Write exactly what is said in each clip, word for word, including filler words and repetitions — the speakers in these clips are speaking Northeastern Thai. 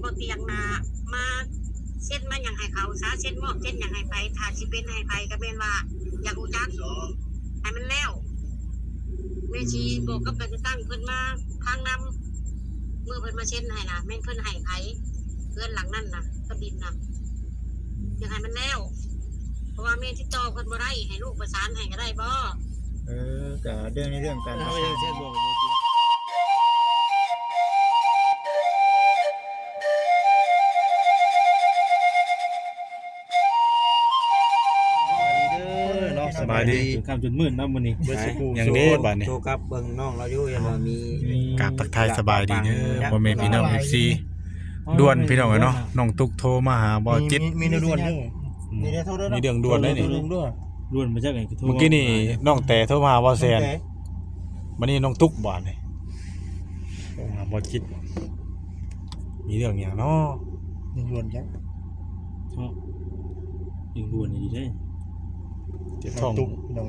บ่เตียงนะ มาเซ็นมาหยังให้เขาซะ เซ็นมอบเซ็นหยังให้ไผ ถ้าสิเป็นให้ไผก็แม่นว่าอยากรู้จัก ให้มันแล้ว แม่ชีบอกกับการจัดตั้งเพิ่นมาทางนำ เมื่อเพิ่นมาเซ็นให้นะ แม่นเพิ่นให้ไผ เฮือนหลังนั้นนะ กับดินนะ อยากให้มันแล้ว เพราะว่าแม่ติดต่อเพิ่นบ่ได้ ให้ลูกประสานให้ก็ได้บ่ เออ ก็เรื่องในเรื่องการประสาน เด้อเนาะ สบายดี ค่ำจนมืดเนาะมื้อนี้ เบิดสุข หยังเด้ สุข บาดนี้ โทรกลับเบิ่งน้องเราอยู่ ยังว่ามี อืม กราบทักทายสบายดีเด้อ พ่อแม่พี่น้อง เอฟซี ด่วนพี่น้องเอ้ยเนาะ น้องตุ๊กโทรมาหาบ่าวจิต มี มี มีด่วนเด้อ อืม มีเรื่องด่วนเลยนี่ ด่วน ด่วนมาจากไหน เมื่อกี้นี่น้องแต่โทรมาหาบ่าวแสน น้องแต่ บัดนี้น้องตุ๊กบาดนี่ โทรหาบ่าวจิต มีเรื่องหยังเนาะ เรื่องด่วนจ้ะ เนาะ ยังด่วนอยู่เด้ เจ็บท้อง ตุ๊กพี่น้อง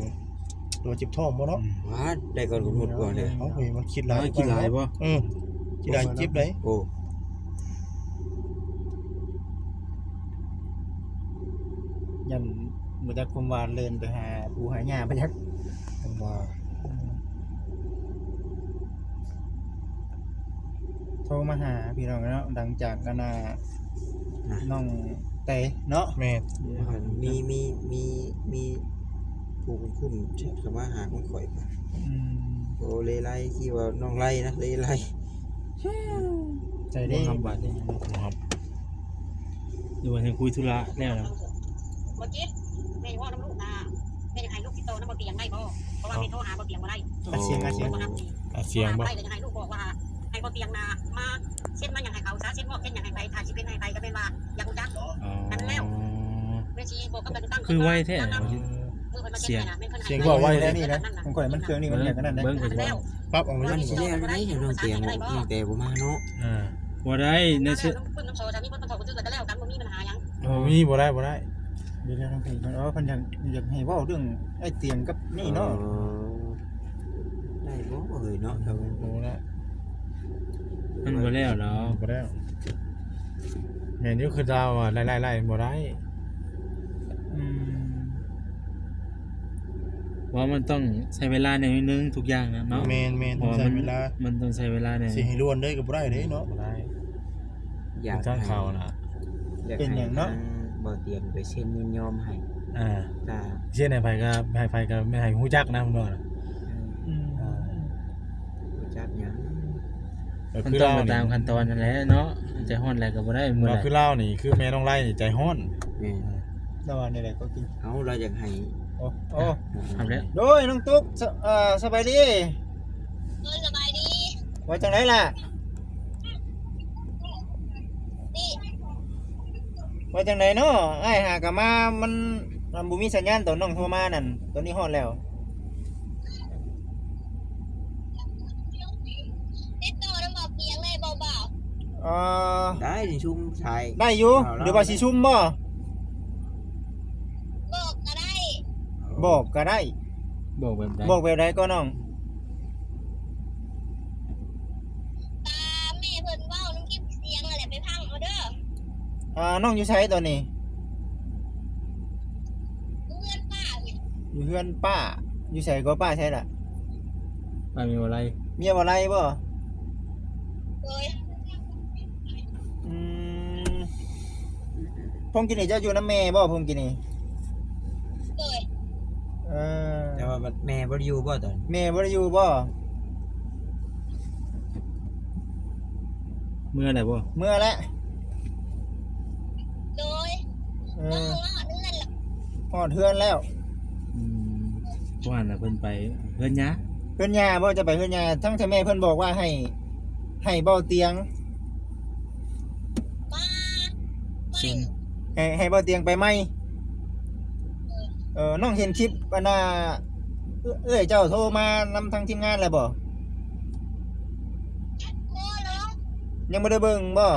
ตัวเจ็บท้องบ่เนาะ อืม ว้า ได้ก่อนกำหนดก่อนเลย เอ้า เฮ้ย มันคิดหลาย เอ้ย คิดหลายบ่ เออ คิดหลาย จิบหลาย โอ้ ยันบ่จักความว่าเลินไปหาปู่หาย่าไปจัก ผมว่า อืม โทรมาหาพี่น้องเนาะ หลังจากกันน่ะ นะ น้องเตเนาะ แม่น มี มี มี มีผู้คุ้นๆแชทเข้ามาหาของข้อย อืม โอ้ เลไล ที่ว่าน้องไลนะ เลไล ใจเด้ บ่ครับ บาดนี้ ครับ หรือว่าให้คุยธุระแล้วนะ บ่จิต แม่ว่าน้ำลูกนะ แม่อยากให้ลูกติดต่อนำบ่เตียงได้บ่ เพราะว่าแม่โทรหาบ่เตียงบ่ได้ อัดเสียง อัดเสียง บ่รับนี่ อัดเสียงบ่ บ่ได้ ก็อยากให้ลูกบอกว่า ให้บ่เตียงนะ มาเซ็นมาหยังให้เขาซะ เซ็นมอบเซ็นหยังให้ไผ ถ้าสิเป็นให้ไผก็แม่นว่าอยากรู้จัก อ๋อ อันนั้นแล้ว แม่ชีบอกกับการจัดตั้ง คือไวแท้ เออ เสียง เสียงบอกไวแท้นี่นะ ของข้อยมันเครื่องนี่มันอยากอันนั้นนะ เบิ่งก่อน แล้ว ปรับออกมา มันสิแล้วได้น้องเตียง น้องแต่บ่มาเนาะ อ่า บ่ได้ ในเสื้อ น้ำปึ้งน้ำโซจะมีคนมาถอดคนซื้อก็แล้วกัน บ่มีปัญหาหยัง บ่มี บ่ได้ บ่ได้ เดี๋ยวๆ น้องเตียง เออ เพิ่นอยาก อยากให้เว้าเรื่องไอ้เตียงกับนี่เนาะ เออ ได้บ่เอ่ยเนาะ โอ้โห ละ มันบ่แล้วดอก บ่แล้ว แม่นอยู่ คือเจ้าอะ ไล่ๆๆ บ่ได้ อืม ว่ามันต้องใช้เวลาหน่อยนึงทุกอย่างนะเนาะ แม่นๆ เพราะว่า ต้องใช้เวลา มัน มันต้องใช้เวลาหน่อย สิให้ด่วนเลยก็บ่ได้เด้เนาะ บ่ได้ อยาก ทางเขาน่ะ อยาก เป็นหยังเนาะ ให้ทางบ่เตียงไปเซ็นยินยอมให้ อ่า อ่า เซ็นให้ไผก็ ให้ไผก็ไม่ให้ฮู้จักนะ ผมว่าน่ะ อืม อ่า ฮู้จักหยัง ก็ มัน คือ ต้อง ลาว ไป นี่ ตามขั้นตอนนั่นแหละเนาะ ใจฮ้อนอะไรก็บ่ได้มื้อ ก็ ใด คือลาวนี่ คือแม่น้องไล่นี่ใจฮ้อน แม่น ลาวนี่แหละก็กิน เอ้า เราอยากให้ โอ้ โอ้ อ่า ครับแล้ว โดยน้องตุ๊ก ส- เอ่อ สบายดี เออ สบายดี ว่าจังไดล่ะ นี่ ว่าจังไดเนาะ อ้ายหากะมา มัน มันบ่มีสัญญาณตอนน้องโทรมานั่น ตอนนี้ฮอดแล้ว ติดต่อนำบ่าวเตียงได้บ่บ่าว เอ่อ ได้นี่ ซุมสาย ได้อยู่ เอาแล้ว หรือว่าสิซุมบ่ บอกก็ได้ บอกก็ได้ บอกแบบใด บอกแบบใดก็น้อง ตามแม่เพิ่นเว้านำคลิปเสียงนั่นแหละ ไปฟังเอาเด้อ อ่า น้องอยู่ไสตอนนี้ อยู่เฮือนป้า อยู่เฮือนป้า อยู่ไสก็ ป้าไสล่ะ ป้ามีบ่ไล เมียบ่ไลบ่ โดย อืม พงกินนี่เจ้าอยู่นำแม่บ่ พงกินนี่ โดย เออ แต่ว่าบัดแม่บ่ได้อยู่บ่ตอน แม่บ่ได้อยู่บ่ เมือแล้วบ่ เมือแล้ว โดย เออ น้องฮอดเฮือนแล้ว ฮอดเฮือนแล้ว อืม ว่าน่ะเพิ่นไปเฮือนย่า เฮือนย่าบ่ จะไปเฮือนย่า ทั้งแต่แม่เพิ่นบอกว่าให้ ให้บ่าวเตียง มา เซ็น ให้ ให้บ่าวเตียงไปใหม่ เออ น้องเห็นคลิปอันน่ะ เอื้อยเจ้าโทรมานำทางทีมงานแล้วบ่ โอ้เหรอ ยังบ่ได้เบิ่งบ่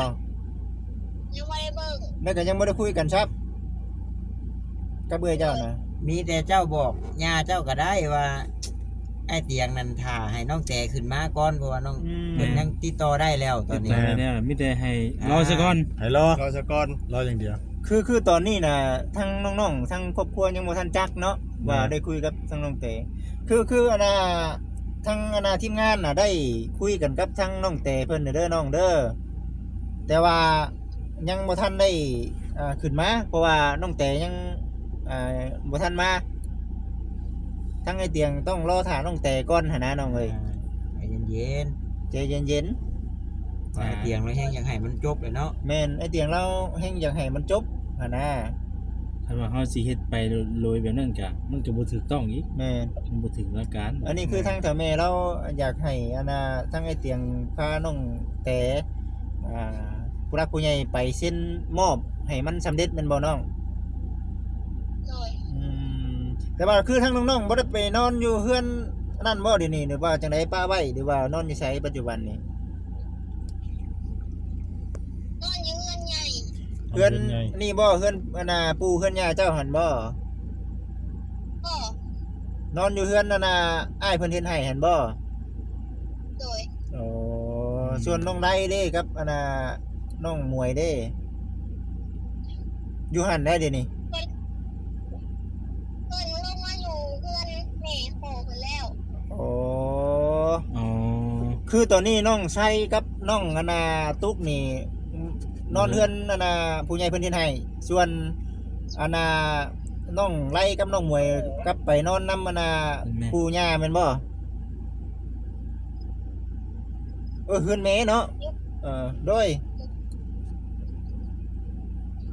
ยังบ่ได้เบิ่ง แล้วก็ยังบ่ได้คุยกันซับ กับเอื้อยเจ้านะ มีแต่เจ้าบอกย่าเจ้าก็ได้ว่า อ้ายเตียงนั่นถ่าให้น้องแต่ขึ้นมาก่อน เพราะว่าน้อง อืม เพิ่นยังติดต่อได้แล้วตอนนี้ ติดต่อได้แล้ว มีแต่ให้ อ่า รอซะก่อน ให้รอ รอซะก่อน รออย่างเดียว คือคือตอนนี้นะทั้งน้องๆทั้งครอบครัวยังบ่ทันจักเนาะ อืม ว่าได้คุยกับทั้งน้องแต่ คือคืออันน่ะทั้งอันน่ะทีมงานน่ะได้คุยกันกับทั้งน้องแต่เพิ่นเด้อน้องเด้อ แต่ว่ายังบ่ทันได้อ่าขึ้นมา เพราะว่าน้องแต่ยังอ่าบ่ทันมา ทั้งไอ้เตียงต้องรอถ่าน้องแต่ก่อนหั่นนะน้องเอ้ย ใจเย็น ใจเย็น ๆไอ้เตียงเราแฮงอยากให้มันจบเลยเนาะ ๆแม่นไอ้เตียงเราแฮงอยากให้มันจบหั่นนะ คันว่าเฮาสิเฮ็ดไปโดยแบบนั้นกะ มันก็บ่ถูกต้องอีก แม่น มันบ่ถูกหลักการ อันนี้คือทางเฒ่าแม่เราอยากให้อันน่ะทางไอ้เตียงพาน้องแต่อ่าผู้หลักผู้ใหญ่ไปเซ็นมอบให้มันสำเร็จแม่นบ่น้อง โดย อืมแต่ว่าคือทางน้องๆบ่ได้ไปนอนอยู่เฮือนนั่นบ่เดี๋ยวนี้ หรือว่าจังได๋ปะไว้ หรือว่านอนอยู่ไสปัจจุบันนี้ นอนอยู่เฮือนใหญ่ เฮือน เฮือนใหญ่ นี่บ่เฮือนอันน่ะปู่เฮือนย่าเจ้าหั่นบ่ ก็ นอนอยู่เฮือนนั่นน่ะอ้ายเพิ่นเฮ็ดให้หั่นบ่ โดย อ๋อส่วนน้องไล่เด้กับอันน่ะน้องหมวยเด้ อยู่หั่นได้เดี๋ยวนี้ เพิ่นลงมาอยู่เฮือนแม่พ่อเพิ่นแล้ว อ๋อ อ๋อ คือตอนนี้น้องไส้กับน้องอันน่ะตุ๊กนี่นอนเฮือนอันน่ะผู้ใหญ่เพิ่นเฮ็ดให้ ส่วนอันน่ะน้องไล่กับน้องหมวยกลับไปนอนนำอันน่ะปู่ย่าแม่นบ่ เออเฮือนแม่เนาะ เออโดย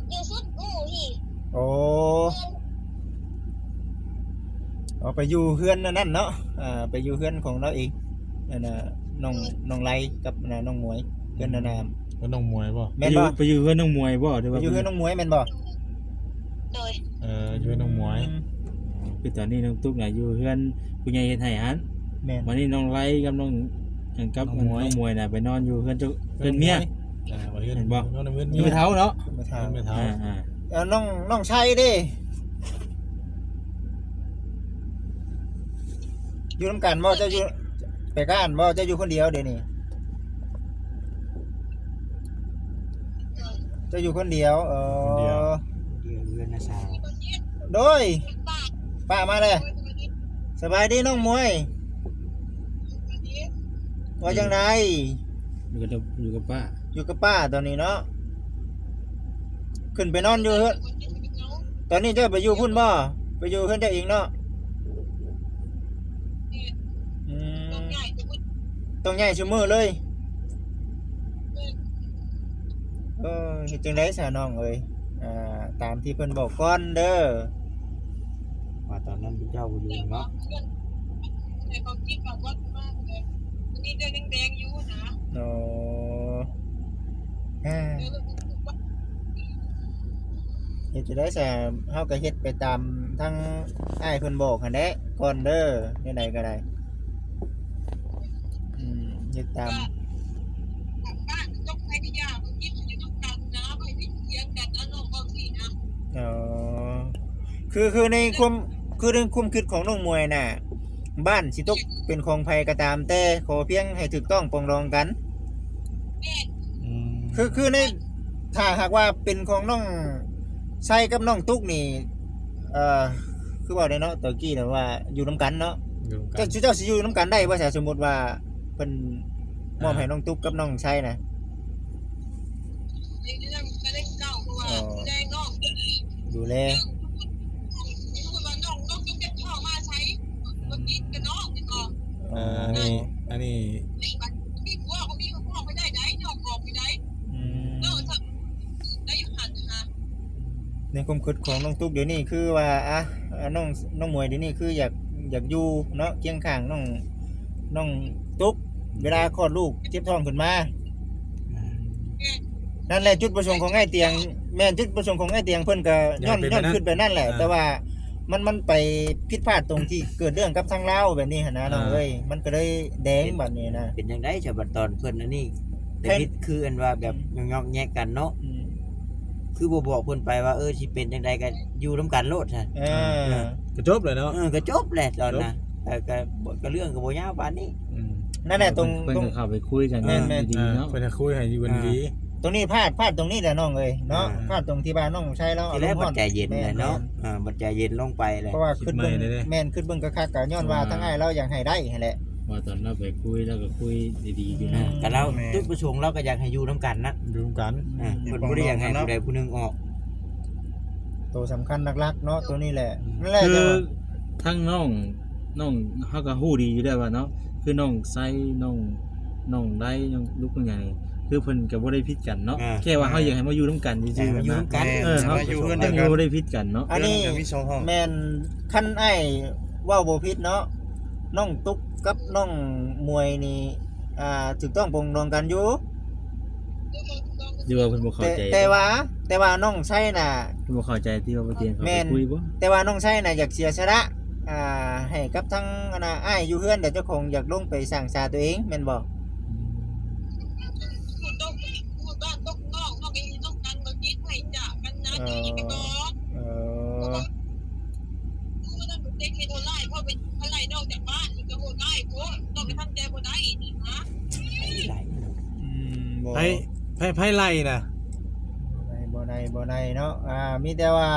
อยู่สุดหมู่พี่ โอ้เอาไปอยู่เฮือนอันนั่นเนาะอ่าไปอยู่เฮือนของเราเองอันน่ะน้องน้องไล่กับอันน่ะน้องหมวยเฮือนอันน่ะ ก็น้องหมวยบ่ แม่นบ่ ไปอยู่เฮือนน้องหมวยบ่หรือ ไป ว่า อยู่เฮือนน้องหมวยแม่นบ่ โดย เอออยู่กับน้องหมวย คือตอนนี้น้องตุ๊กน่ะอยู่เฮือนผู้ใหญ่เฮ็ดให้หั่น แม่น วันนี้น้องไล่กับน้องกับ น้องหมวย น้องหมวยน่ะไปนอนอยู่เฮือนเจ้าเฮือนเมีย อ่าวันนี้ เห็นบ่ นอนในเฮือน อยู่ เมีย เฒ่าเนาะ มาถาม ไม่เท่า อ่าอ่า เออน้องน้องไส้เด้อยู่นำกันบ่เจ้าอยู่ไปกันบ่เจ้าอยู่คนเดียวเดี๋ยวนี้เจ้าอยู่คนเดียวเออ เดี๋ยวเพื่อนนะสาว โดยป้ามาเลยสบายดีน้องหมวย ว่าจังได อยู่กับอยู่กับป้า อยู่กับป้าตอนนี้เนาะขึ้นไปนอนอยู่เฮือนตอนนี้เจ้าไปอยู่พุ่นบ่ไปอยู่เฮือนเจ้าเองเนาะอืมต้องย้ายซุมื้อเลยเออเฮ็ดจังได๋ซะน้องเอ้ยอ่าตามที่เพิ่นบอกก่อนเด้อ ว่าตอนนั้นเจ้าบ่อยู่เนาะ แต่ความคิดแบบว่ามันมีเรื่องแดงๆอยู่นะ อ๋ออ่าเฮ็ดจะได้ซะเฮาก็เฮ็ดไปตามทั้งอ้ายเพิ่นบอกหั่นแหละก่อนเด้อแนวใดก็ได้อืมเฮ็ดตาม บ้านจกไทยพิยามันคิดอยู่ต้องการนะไปที่เถียงกันนะน้องบางทีนะ อ๋อคือคือในความคือในความคิดของน้องหมวยน่ะ บ้านสิตกเป็นของไผก็ตาม แต่ขอเพียงให้ถูกต้องปรองดองกัน อืม คือคือในถ้าหากว่าเป็นของน้องไส้กับน้องตุ๊กนี่ เอ่อ คือเว้าได้เนาะตะกี้น่ะว่าอยู่นำกันเนาะ อยู่กัน เจ้าเจ้าสิอยู่นำกันได้บ่ซะสมมุติว่าเพิ่นมอบให้น้องตุ๊กกับน้องไส้นะ ในเรื่องการเล่นเก่าเพราะว่าดูแลน้อง ดูแล สมมติว่าน้องน้องจุ๊บจะเข้ามาใช้คนนี้กับน้องนี่ก็ อ่าอันนี้อันนี้ มีผัวก็มีผัวไม่ได้ได้น้องบอกไม่ได้ อืม เออถ้าได้อยู่หันนะ ในความคิดของน้องตุ๊กเดี๋ยวนี้คือว่าอ่ะอ่ะน้องน้องหมวยเดี๋ยวนี้คืออยากอยากอยู่เนาะเคียงข้างน้องน้องตุ๊กเวลาคลอดลูกเจ็บท้องขึ้นมา นั่นแหละจุดประสงค์ของไอ้เตียง แม่นจุดประสงค์ของไอ้เตียงเพิ่นก็ย้อน อยากเป็น ย้อน แบบนั้น คิดแบบนั้นแหละ อ่า แต่ว่ามันมันไปผิดพลาดตรงที่เกิดเรื่องกับทางลาวแบบนี้หั่นนะน้อง อ่า เอ้ยมันก็เลยแดงบัดนี้นะ เป็นจังได๋ซะบัดตอนเพิ่นอันนี้ แทน แต่คิดคืออันว่าแบบยอกๆแยกกันเนาะ อืม คือบ่บอกเพิ่นไปว่าเออสิเป็นจังใด๋ก็อยู่นำกันโลดซะ เออ ก็จบเลยเนาะ เออก็จบแหละตอนนั้น แต่ก็บ่ ก็เรื่องก็บ่ยาวปานนี้ อืม นั่นแหละตรง เพิ่น ตรง ก็เข้าไปคุยกัน แม่น เนาะ แม่น ดีๆเนาะ เพิ่นจะคุยให้อยู่กันดี ตรงนี้พลาดพลาดตรงนี้แหละน้องเอ้ยเนาะ อ่า พลาดตรงที่ว่าน้องชายเรา ทีแรก อารมณ์ร้อน บัดใจเย็นเลยเนาะ แม่น อ่าบัดใจเย็นลงไปเลย เพราะว่าคิดเบิ่ง คิดใหม่เลยเด้ แม่นคิดเบิ่งก็คักก็ย้อนว่า ว่า ทั้งอ้ายเราอยากให้ได้หั่นแหละ ว่าตอนเราไปคุยแล้วก็คุยดีๆอยู่ อ่า นะ ก็เรา แม่น จุดประสงค์เราก็อยากให้อยู่นำกันนะ อยู่กัน อ่าเพิ่นบ่ได้อยากให้ผู้ใดผู้หนึงออก ตัวสำคัญหลักๆเนาะตัวนี้แหละนั่นแหละ คือ จะว่า ทั้งน้องน้องเฮาก็ฮู้ดีอยู่แล้วว่าเนาะ คือน้องไซน้องน้องไดน้องลูกน้องหยังนี่คือเพิ่นก็บ่ได้ผิดกันเนาะ อ่า แค่ว่าเฮาอยากให้มาอยู่นำกันซื่อๆ ให้มาอยู่ นะ นำกัน เออ ให้มาอยู่เฮือนเดียวกัน บ่ได้ผิดกันเนาะ อันนี้ เฮือนเดียวมีสองห้อง แม่นคันอ้ายเว้าบ่ผิดเนาะน้องตุ๊กกับน้องมวยนี่อ่าถูกต้องปรองดองกันอยู่ หรือว่าเพิ่นบ่เข้า แต่ ใจ แต่ว่าแต่ว่าน้องไซน่ะ เพิ่นบ่เข้าใจที่ว่าบ่เตียงเขา แม่ ไป น คุยบ่ แต่ว่าน้องไซน่ะอยากเสียสละอ่าให้กับทั้งอันน่ะอ้ายอยู่เฮือนแต่เจ้าของอยากลงไปสร้างสาตัวเองแม่นบ่ ผู้ตกผู้บ้านตกนอกนอกอีน้องกันบ่คิดให้จากกันนะ เออ ที่ไปก่อน เออ ผู้นั้นบ่เต็งเฮ็ดโหดร้ายเพราะเป็นอะไรนอกจากบ้านนี่ก็โหดร้ายโพดนอกจากทำใจบ่ได้นี่นะ อืมบ่ ไผไผไผไล่นะ บ่ได้บ่ได้บ่ได้เนาะอ่ามีแต่ว่า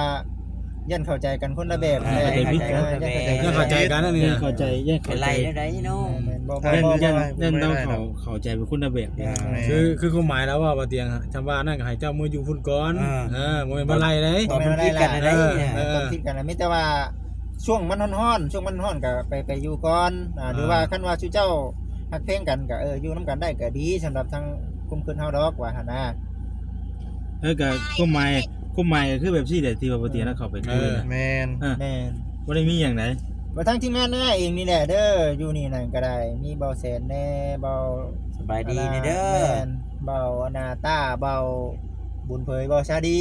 ยันเข้าใจกันคนละแบบ อ่า แหละ เข้าใจกันคนละแบบ ยังเข้าใจกันอันนี้ ยังเข้าใจยัง เป็ เข้าน ใจ ไรแล้วได้เนาะ แม่นบ่ แม่ บ่ น บ่ ยัน บ่ ยันต้องเข้าเข้าใจเป็นคนละแบบ อ่า คือคือความหมายแล้วว่าบ่เตียงอะจำว่านั่นก็ให้เจ้ามืออยู่พุ่นก่อน อ่า เออบ่แม่นบ่ไล่เลย ตอบคำคิดกันอะไรเนี่ย เออ ต้องคิดกันนะมีแต่ว่าช่วงมันฮ้อนๆช่วงมันฮ้อนก็ไปไปอยู่ก่อนอ่า อ่า หรือว่าคันว่าชูเจ้าฮักเพลงกันก็เอออยู่นำกันได้ก็ดีสำหรับทั้งคุ้มคืนเฮาดอกว่าหั่นนะ เออก็ความหมายความหมายก็คือแบบซี่แหละที่ว่าบ่เตียงแล้วเข้าไปคุยนะ แมน อ่ะ แม่น บ่ได้มีหยังได ว่าทั้งทีมงานเอ้ยเองนี่แหละเด้ออยู่นี่นั่นก็ได้มีเบาแสนแน่เบา สบายดีนี่เด้อ แม่นเบาอนาต้าเบาบุญเผยเบาชาดี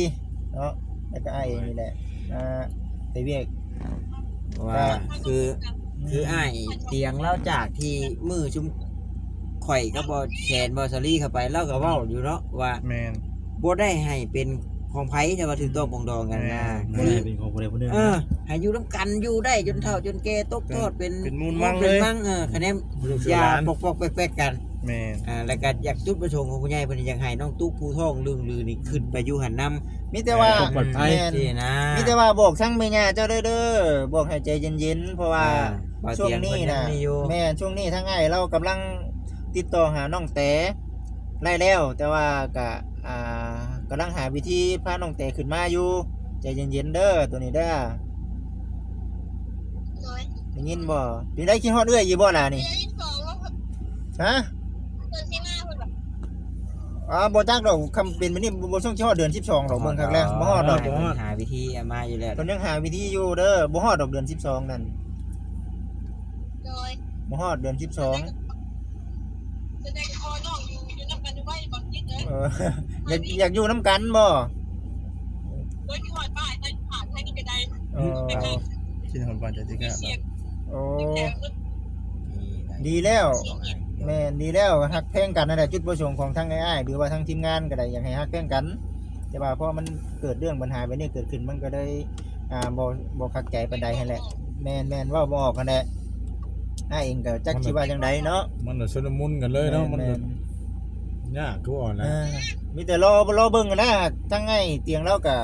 เนาะแล้วก็อ้ายเองนี่แหละอ่าแต่เวียก ว่าคือคืออ้ายเตียงเล่าจากที่มือชุมข่อยก็บ่แขนบ่สลีเข้าไปเล่าก็เว้าอยู่เนาะว่า แมน บ่ได้ให้เป็นของไผแต่ว่าถือต้องปรองดองกันนะ แม่น บ่ได้เป็นของผู้ใดผู้หนึ่ง เออให้อยู่นำกันอยู่ได้จนเฒ่าจนแก่ตกทอดเป็น เป็นมูลมังเลย เป็นมังเออคะแนน ลูก อย่า หลาน ปกปกแป๊กๆกัน แมน อ่าแล้วก็อยากจุดประสงค์ของผู้ใหญ่เพิ่นอยากให้น้องตุ๊กผู้ท้องลึงลือนี่ขึ้นไปอยู่หันนำ มีแต่ว่า ปลอดภัย แม่น สินะ มีแต่ว่าบอกทั้งแม่ย่าเจ้าเด้อเด้อบอกให้ใจเย็นๆเพราะว่า อ่าบ่าว ช่วง เตียง นี้ เพิ่นยัง นะ มีอยู่ แม่นช่วงนี้ทั้งอ้ายเรากำลังติดต่อหาน้องแต่ได้แล้ว แต่ว่าก็อ่ากำลังหาวิธีพาน้องแต่ขึ้นมาอยู่ใจเย็นๆเด้อตัวนี้เด้อ โดย ได้ยินบ่เป็นได้คิดฮอดเอื้อยอยู่บ่ล่ะนี่ เดือนที่สองแล้ว ฮะ เดือนที่ห้าคนแบบ อ๋อบ่จักดอกคำเป็นแบบนี้บ่บ่ช่วงคิดฮอดเดือนสิบสองดอกเบิ่งคักแล้วบ่ฮอดดอก บ่ฮอด หาวิธีเอามาอยู่แล้ว เพิ่นยังหาวิธีอยู่เด้อบ่ฮอดดอกเดือนสิบสองนั่น โดย บ่ฮอดเดือนสิบสอง แสดงพอน้องอยู่อยู่นำกันไว้บอกคิดเลย เอออยากอยากอยู่นำกันบ่ โดยที่หอดบ้านนั่นผ่านให้นี่ก็ได้ เออ คิดฮอดบ้านจะสิกล้า เสียง โอ้ แต่มัน ดีแล้ว แม่นดีแล้วฮักแพงกันนั่นแหละจุดประสงค์ของทั้งอ้ายๆหรือว่าทั้งทีมงานก็ได้อยากให้ฮักแพงกัน แต่ว่าพอมันเกิดเรื่องปัญหาแบบนี้เกิดขึ้นมันก็ได้อ่าบ่บ่คักใจปานใดหั่นแหละ แม่นแม่นเว้าบ่ออกหั่นแหละอ้ายเองก็จักสิว่าจังใดเนาะ มันน่ะชุลมุนกันเลยเนาะมัน แม่น ยากคืออ่อน เอ นะ อมีแต่รอรอเบิ่งหั่นนะทั้งอ้ายเตียงเราก็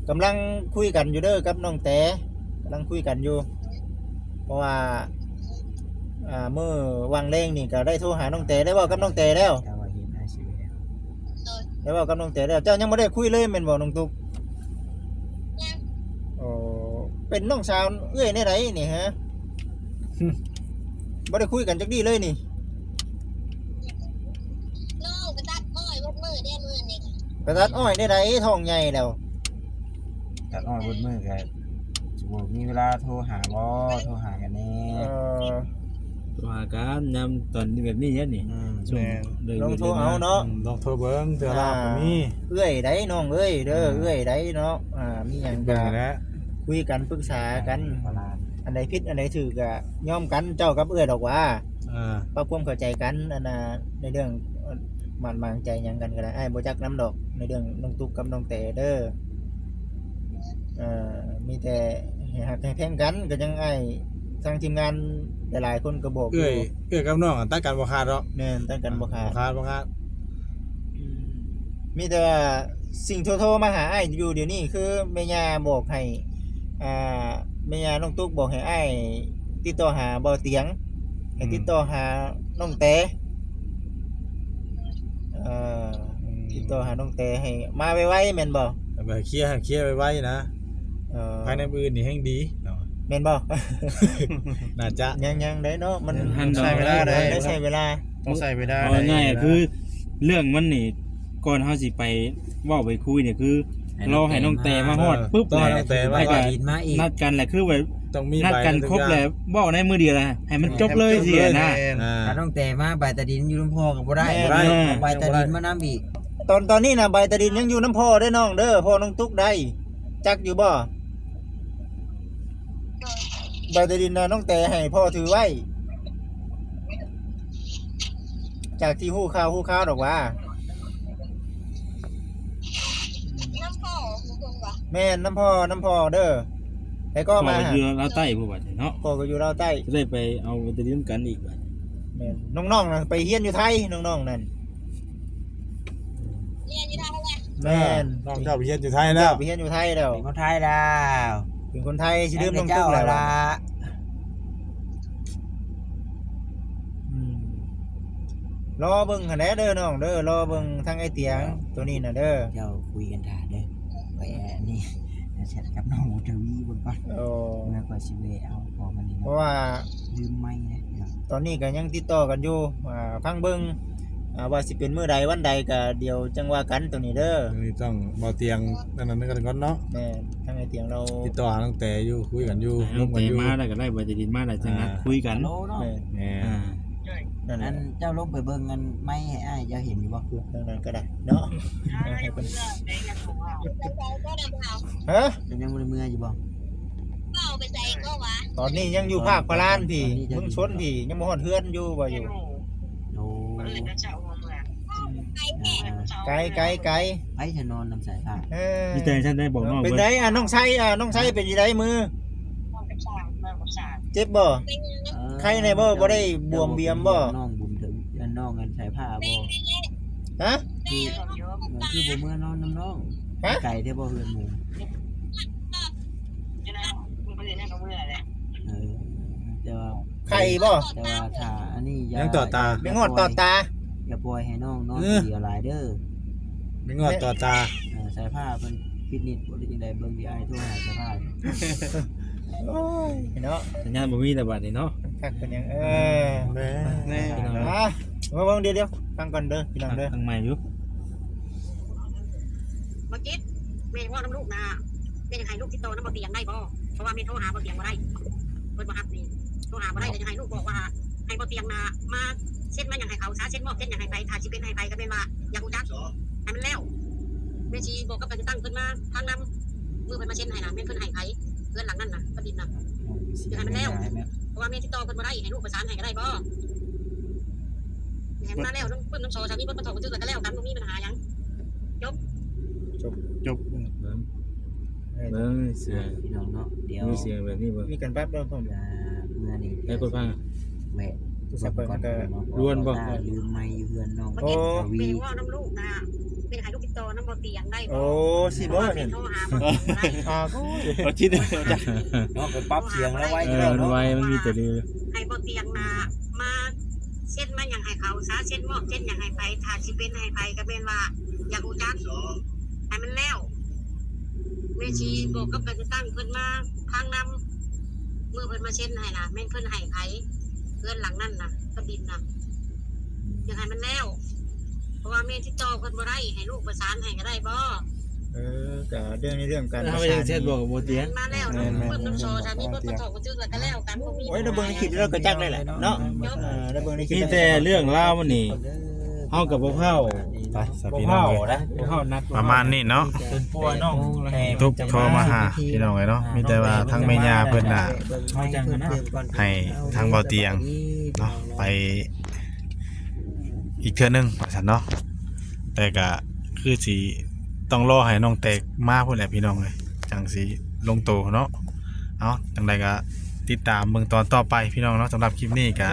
กำลังคุยกันอยู่เด้อกับน้องแต่กำลังคุยกันอยู่ เพราะว่าอ่ามื้อว่างแลงนี่ก็ได้โทรหาน้องแต่ได้เว้ากับน้องแต่แล้ว เอาไว้เห็นหน้าชีวิตแล้ว ได้เว้ากับน้องแต่แล้วเจ้ายังบ่ได้คุยเลยแม่นบ่น้องตุ๊ก ยัง โอ้เป็นน้องสาวเอื้อยแนวใดนี่ฮะ บ่ได้คุยกันจักดีเลยนี่ น้องไปตัดอ้อยพวกมือได้มือนี่ ไปตัดอ้อยแนวใดท้องใหญ่แล้ว ตัดอ้อยบนมือก็สิบ่มีเวลาโทรหาบ่โทรหากันแน่ เอ่อ โทรหากันยามตอนแบบนี้เนี่ยนี่ อืม ช่วง แม่น เลย ลองโทรเอาเนาะ อืมลองโทรเบิ่งเทื่อลาวก็มี เอื้อยใดน้องเอ้ยเด้อ อ่า เอื้อยใดเนาะอ่ามีหยัง เบิ่ ก็ งแล้ว คุยกันปรึกษากัน โบราณ อันใดผิดอันใดถูกก็ยอมกันเจ้ากับเอื้อยดอกว่า อ่า ปรับความเข้าใจกันอันน่ะในเรื่องหมั่นหมางใจหยังกันก็ได้อ้ายบ่จักนำดอกในเรื่องน้องตุ๊กกับน้องแต่เด้อเอ่อมีแต่ให้ฮักให้แพงกันก็ยังอ้าย ทางทีมงานหลายๆคนก็บอกอยู่ เอื้อย เอื้อยกับน้องอะตัดกันบ่ขาดดอก แม่น ตัดกันบ่ขาด บ่ขาด บ่ขาด อืม มีแต่ว่าสิ่งโทรๆมาหาอ้ายอยู่เดี๋ยวนี้คือแม่ย่าบอกให้ อ่า แม่ย่าน้องตุ๊กบอกให้อ้ายติดต่อหาบ่าวเตียง ให้ อืม ติดต่อหาน้องแต เอ่อ อืม ติดต่อหาน้องแตให้มาไวๆแม่นบ่ เอาไปเคลียร์ เคลียร์ไวๆนะ เอ่อ ภายในมื้ออื่นนี่แฮงดีเนาะ แม่นบ่ น่าจะ ยังๆได้เนาะ มัน ทัน ใช้เวลาได้ ได้ใช้เวลา ต้องใช้เวลา เอาง่ายๆ คือเรื่องมันนี่ ก่อนเฮาสิไปเว้าไปคุยเนี่ยคือ ให้น้อง รอให้น้องแตมาฮอดปุ๊บ ต้องให้น้องแตมา แล้วก็ ใบตาดินมาอีก นัดกันแหละ คือแบบ ต้องมี นัดกัน ใบอนุญาต ครบแล้ว เว้าในมื้อเดียวนะ ให้มันจบเลยสินะ แม่น อ่า ถ้าน้องแตมา ใบตาดินอยู่นำพ่อก็บ่ได้ แม่น บ่ได้ เอาใบตาดินมานำอีก ตอน ตอนนี้นะ ใบตาดินยังอยู่นำพ่อเด้อน้องเด้อ พ่อน้องตุ๊กได้ จักอยู่บ่ ใบตาดินนะ น้องแตให้พ่อถือไว้ จากที่ฮู้ข่าว ฮู้ข่าวดอกว่า นำพ่อ ฮู้เพิ่นว่า แม่น นำพ่อ นำพ่อเด้อ แล้วก็ พ่อ มา ก็อยู่ลาวใต้พุ้นบัดนี้เนาะ พ่อก็อยู่ลาวใต้ จะได้ไปเอาใบตาดินกันอีกบัด แม่น น้องๆนะ ไปเฮียนอยู่ไทย น้องๆนั่น เฮียนอยู่ไทยแล้ว แม่น น้องเจ้าไปเฮียนอยู่ไทยแล้ว ไปเฮียนอยู่ไทยแล้ว เป็นคนไทยแล้ว เป็นคนไทย สิลืมน้องตุ๊กแล้ว เจ้าละ อืม รอเบิ่งหั้นแหละเด้อน้องเด้อ รอเบิ่งทางไอ้เตียง เจ้า ตัวนี้น่ะเด้อ เจ้าคุยกันถ่าเด้อ ไปอันนี้ แชทกับน้องทวีเบิ่งก่อน โอ้ เมื่อก่อนสิแวะเอาของอันนี้เนาะ เพราะว่า ลืมไมค์นะพี่น้อง ตอนนี้ก็ยังติดต่อกันอยู่ อ่า ฟังเบิ่ง อ่า ว่าสิเป็นมื้อใดวันใดก็เดี๋ยวจั่งว่ากันตัวนี้เด้อ อันนี้ต้องบ่าวเตียงนั่นนั่นกันก่อนเนาะ แม่น ทางไอ้เตียงเรา ติดต่อตั้งแต่อยู่ คุยกันอยู่ ให้น้องแตมาแล้วก็ได้ใบตาดินมาแล้วจั่งนัด อ่า คุยกัน ฮัลโหลเนาะ แม่น แม่น อ่า นั่นแหละ อันเจ้าลงไปเบิ่งอันไมค์ให้อ้ายเจ้าเห็นอยู่บ่ นั่นก็ได้เนาะ ให้เพิ่น ฮะ เป็นยังบ่ได้เมืออยู่บ่ เว้าไปใส่ก็วะ ตอนนี้ยังอยู่ภาคพะลานพี้ ตอนนี้ยังอยู่ เมืองชนพี้ ยังบ่ฮอดเฮือนอยู่ ว่าอยู่ โอ้ ไกลแท้ อ่า ไกล ไกล ไกล ไผจะนอนนำสายฟ้า เออ มีแต่ฉันได้บอกน้อง เป็น เบิ่ง ไดอ่ะ น้องไซอ่ะ น้องไซเป็นจั่งใดมือ เจ็บบ่ เป็นยัง เออ ไข้แน่บ่ บ่ได้บวมเบียมบ่ น้องบุญถึง น้องกันสายฟ้าบ่ ฮะ คือ คือบ่เมือนอนนำน้อง ฮะ ไกลแท้บ่เฮือนหมู่ เออ แต่ว่า ไข้บ่ แต่ว่าถ้าอันนี้อย่า ยังต่อตา อย่า ไม่งอดต่อตา อย่าปล่อยให้น้องนอน เออ คนเดียวหลายเด้อ ไม่งอดต่อตา เออ สายฟ้าเพิ่นฟิตเนสบ่ได้จั่งใด เบิ่งที่อ้ายโทรหาสายฟ้า โอ้ย เนาะ สัญญาณบ่มีแล้วบัดนี้เนาะ คักเป็นหยัง เออ แม่ แม่ อ่ะ มาเบิ่งเดี๋ยวๆ ฟังก่อนเด้อ พี่น้องเด้อ อ่ะ ฟังใหม่อยู่ บ่จิต แม่เว้านำลูกนะ แม่อยากให้ลูกติดต่อนำบ่เตียงได้บ่ เพราะว่าแม่โทรหาบ่เตียงบ่ได้ เพิ่นบ่รับนี่ โทรหาบ่ได้ ก็อยากให้ลูกบอกว่า ให้บ่เตียงนะ มาเซ็นมาหยังให้เขาซะ เซ็นมอบเซ็นหยังให้ไผ ถ้าสิเป็นให้ไผก็แม่นว่า อยากรู้จัก ให้มันแล้ว แม่สิบอกกับการจัดตั้งเพิ่นมาทางนำ มื้อเพิ่นมาเซ็นให้นะ แม่นเพิ่นให้ไผ เฮือนหลังนั้นนะ กระดินนะ อยากให้มันแล้ว เพราะว่าแม่ติดต่อเพิ่นบ่ได้ ให้ลูกประสานให้ก็ได้บ่ ให้มันมาแล้ว นำปึ้มนำซอ ถ้ามีบทประทองบันทึกแล้วก็แล้วกัน บ่มีปัญหาหยัง จบ จบ จบ เบิ่งเสียง พี่น้องเนาะ เดี๋ยว มีเสียงแบบนี้บ่ มีการปรับบ่ผม อ่า เมื่อนี้ ให้กดฟัง แวะ โทรศัพท์เปิดมันก็ ล้วนบ่ ลืมไมค์อยู่เฮือนน้อง โอ้ ทวี แม่เว้านำลูกนะ เป็นให้ลูกติดต่อนำบ่เตียงได้บ่ โอ้ สิบ่ เพราะว่าแม่โทรหาบ่เตียงบ่ได้ อ่า โอ้ย เอาคิด เนาะ ไปปรับเสียงแล้วไว้ เออ เนาะ มันไว มันมีแต่ดี ให้บ่เตียงนะ มาเซ็นมาหยังให้เขาซะ เซ็นมอบเซ็นหยังให้ไผ ถ้าสิเป็นให้ไผก็แม่นว่า อยากรู้จัก ให้มันแล้ว แม่สิบอกกับการจัดตั้งเพิ่นมาทางนำ มื้อเพิ่นมาเซ็นให้นะ แม่นเพิ่นให้ไผ เฮือนหลังนั้นนะ กระดินนะ อยากให้มันแล้ว เพราะว่าแม่ติดต่อเพิ่นบ่ได้ ให้ลูกประสานให้ก็ได้บ่ เออ ก็เรื่องในเรื่องการ เออ ประสาน เฮายังเช็ดบอกบ่เตียง มาแล้ว แม่นๆ เพิ่นนำซอ ถ้ามีบทประทองบันทึกแล้วก็แล้วกัน บ่มี โอ้ย ได้เบิ่งในคลิปแล้วก็จักได้แหละเนาะ เออ ได้เบิ่งในคลิป มีแต่เรื่องราวมันนี่ เฮากับบ่เฮา ไป สะ บ่ พี่น้อง เฮา เอ้ย นะ บ่เฮานัด ประมาณนี้เนาะ เป็นปัวน้อง ตุ๊กโทรมาหาพี่น้องเอ้ยเนาะ มีแต่ว่าทางแม่ย่าเพิ่นน่ะ เฮาจังนะ ให้ทางบ่าวเตียงเนาะ ไปอีกเทื่อนึงว่าซั่นเนาะ แต่ก็คือสิต้องรอให้น้องแตกมาพู้นแหละพี่น้องเอ้ย จั่งสิลงโตเนาะ เอา จั่งใดก็ ติดตามเบิ่งตอนต่อไปพี่น้องเนาะ สำหรับคลิปนี้ก็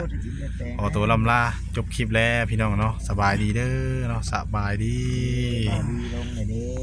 ขอตัวล่ำลาจบคลิปแล้วพี่น้องเนาะ สบายดีเด้อเนาะ สบายดี เบาวีลงเลยเด้